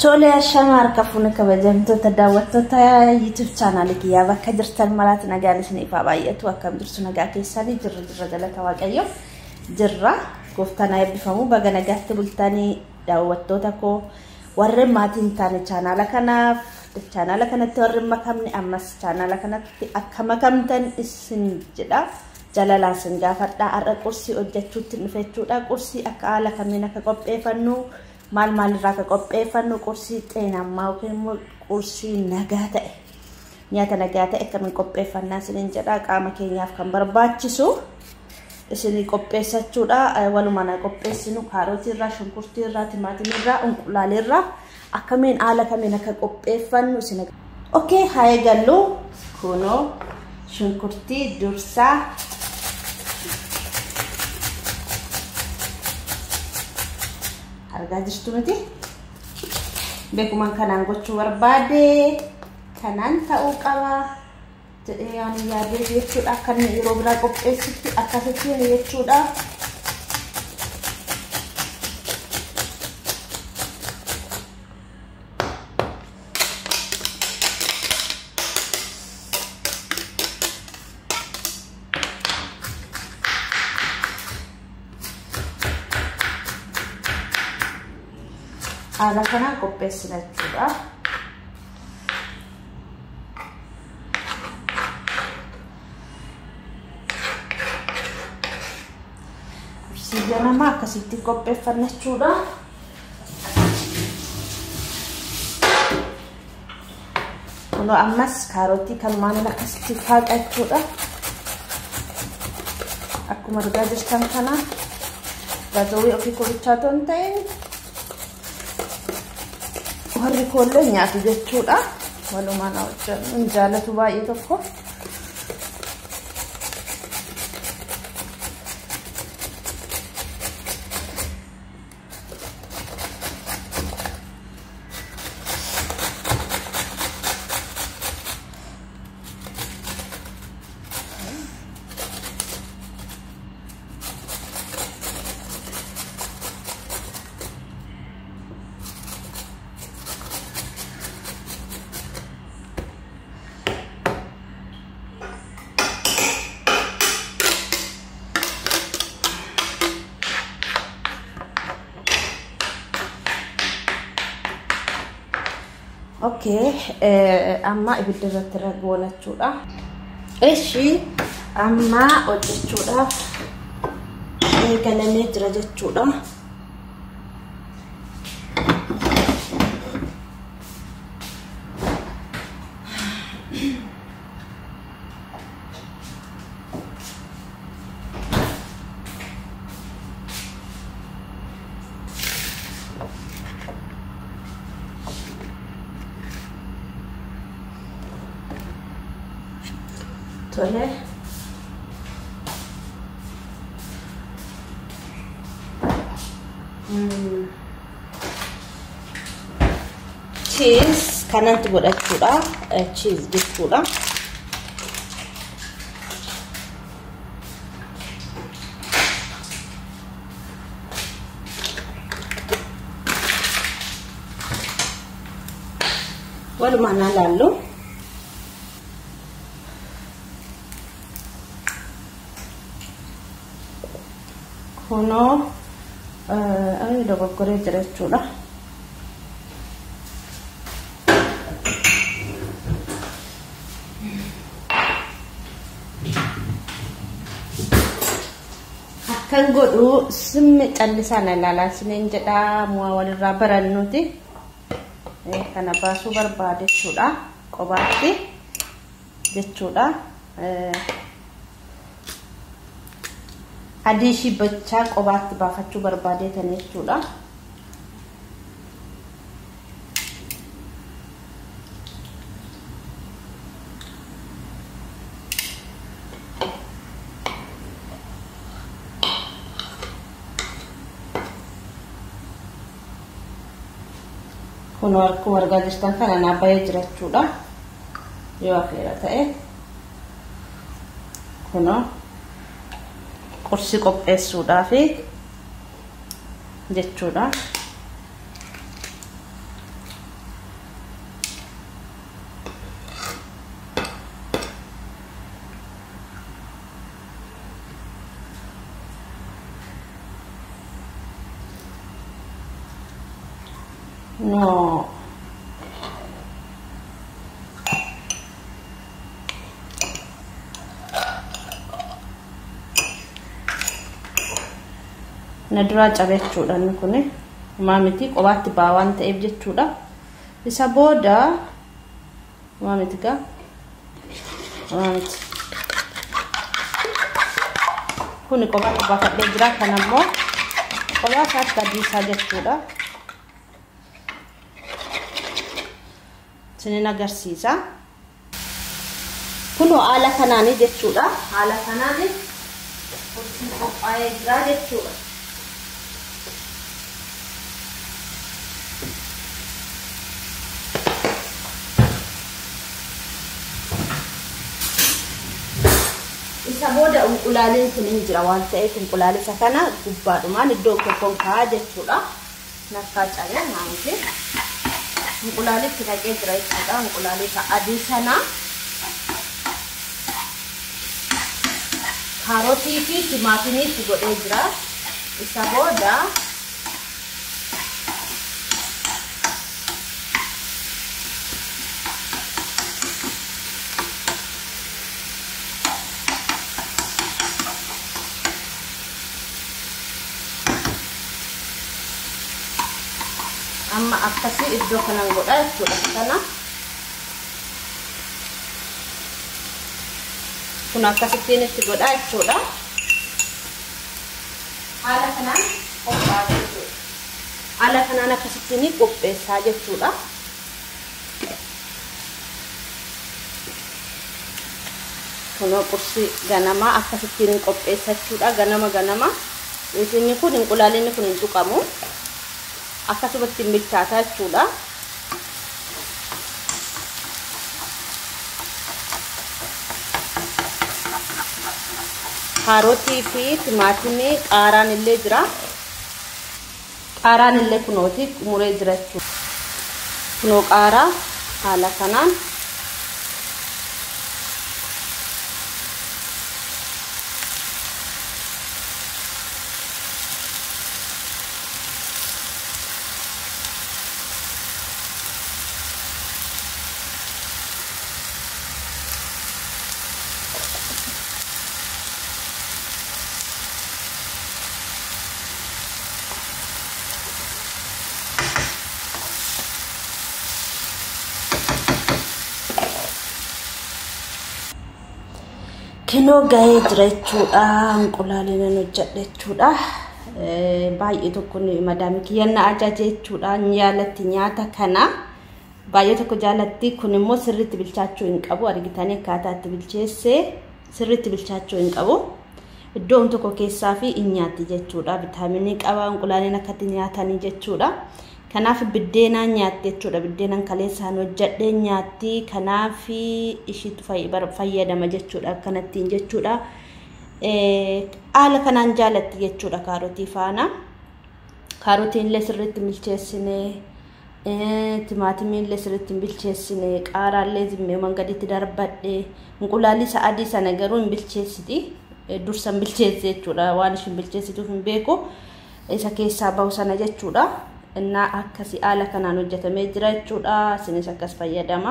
Tole ashama harka fuune kabajamtoota daawwattoota YouTube chaanaalii kiyyaa bakka jirtan maraatti nagaan isiniif haa baay'atu. Akkam jirtu nagaa keessanii jirra jirra galata Waaqayyo jirra. Gooftaan haa eebbifamu. Baga nagaatti bultanii daawwattoota koo warreen maatii hin taane chaanaala kanaaf chaanaala kanatti warreen makamne ammas chaanaala kanatti akka makamtan isin jedha. Jalalaan isin gaafadha. Har'a qursii hojjechuutti dhufe jechuudha. Qursii akka haala kamiin akka qopheeffannu maal maalirraa akka qopheeffannu qursii xeenammaa yookiin immoo qursii nagaa ta'e nyaata nagaa ta'e akkamiin qopheeffannaa isiniin jedha. Qaama keenyaaf kan barbaachisu isinii qopheessachuudha. Walumaan haa qopheessinu kaarotiirraa, shunkurtiirraa, timaatimiirraa, unqulaaleerraa akkamiin haala kamiin akka qopheeffannu isin. Okay, haa eegallu. Kunoo shunkurtii dursaa argaa jirtu miti. Beekumaan kanaan gochuu barbaade kanaan ta'uu qaba jedhee waan yaadee jechuudha. Akka inni yeroo biraa qopheessutti akkasittiin jechuudha. Haala kanaan qopheessina jechuudha. Qursii ganamaa akkasitti qopheeffanna jechuudha. Kunoo ammas kaarotii kanumaan akkasitti faaqa jechuudha. Akkuma argaa jirtan kana gaazawwii ofii qorichaa otoo hin ta'in warri koollee nyaatu jechuudha. Walumaan hojjennu hin jaalatu baay'ee tokko. Okay, amma ibidda irratti goona jechuudha. Eshi amma hojjechuudhaaf eegalamee jira jechuudha. Tole. Cheese kanatti godhachuudha. Cheese jechuudha. Walumaan ilaallu. Kunoo dogoggoree jira jechuudha. Akkan godhu simmi callisaan ilaalaa isiniin jedha. Mu'aa walirraa barannuti. Kana baasuu barbaade jechuudha. Qobaatti jechuudha. Adii ishii bachaa qobaatti baafachuu barbaadeetan jechuudha. Kun akkuma argaa jirtan kana naa bahee jira jechuudha. Yoo afeera ta'e kunoo qursii qopheessuudhaaf jechuudha. No. Na duraa cabe jechuudha inni kun. Homaa miti qobaatti ba'aa waan ta'eef jechuudha. Isa booda homaa miti gaa. Homaa miti. Kuni qobaatti baafadhee jira. Kan ammoo qobaa isaatti adiisaa jechuudha. Isinin agarsiisa. Kunoo haala kanaanii jechuudha. Haala kanaanii qursiin qophaa'ee jira jechuudha. Isa booda unqulaaliin kun hin jira waan ta'eef unqulaalii isa kana gubbaadhumaan iddoo tokkoon kaa'aa jechuudha. Nakkaa cabee maamti. Unqulaalitti naqee jira jechuudha. Unqulaalii isa adii sana kaarotii fi timaatimiitti godhee jira. Isa booda amma akkasii iddoo kanan godha jechuudha. Kana kun akkasittiin itti godha jechuudha. Haala kanaan qophaa'a jechuudha. Haala kanaan akkasittiin qopheessaa jechuudha. Kunoo qursii ganamaa akkasittiin qopheessa jechuudha. Ganama ganama inni kun inqulaalinni kun hin tuqamu. Akkasumatti bilchaata jechuudha. Kaarotii fi timaatimii qaaraan illee jira. Qaaraan illee kunooti muree jira jechuudha. Kunoo qaaraa haala kanaan Kinoo gahee jira jechuudha. Inqulaaleen hojjedhe jechuudha. Baay'ee tokko madaamii kiyyan na ajaje jechuudha. Jaalatti nyaata kana baay'ee tokko jaalatti. Kun immoo sirriitti bilchaachuu hin qabu. Argitanii akkaataa itti bilcheesse sirriitti bilchaachuu hin qabu. Iddoon tokko keessaa fi hin nyaatti jechuudha. Vitaaminii qaba inqulaaleen akkatti nyaatanii jechuudha. Kanaaf biddeenaan nyaatti jechuudha. Biddeenaan kaleessaan hojjedhee nyaatti. Kanaaf ishiitu fayyadama jechuudha. Akkanattiin jechuudha. Haala kanaan jaalatti jechuudha kaarotii faana. Kaarotiin illee sirriitti bilcheessine, timaatimiin illee sirriitti bilcheessine, qaaraallee zimmeeman gaditti darbadhe, inqulaalii isa adii sana garuu hin bilcheessiti. Dursa hin bilcheesse jechuudha. Waan ishiin bilcheessituuf hin beeku. Isa keessaa bahu sana jechuudha. Innaa akkasii haala kanaan hojjetamee jira jechuudha. Isinis akkas fayyadama.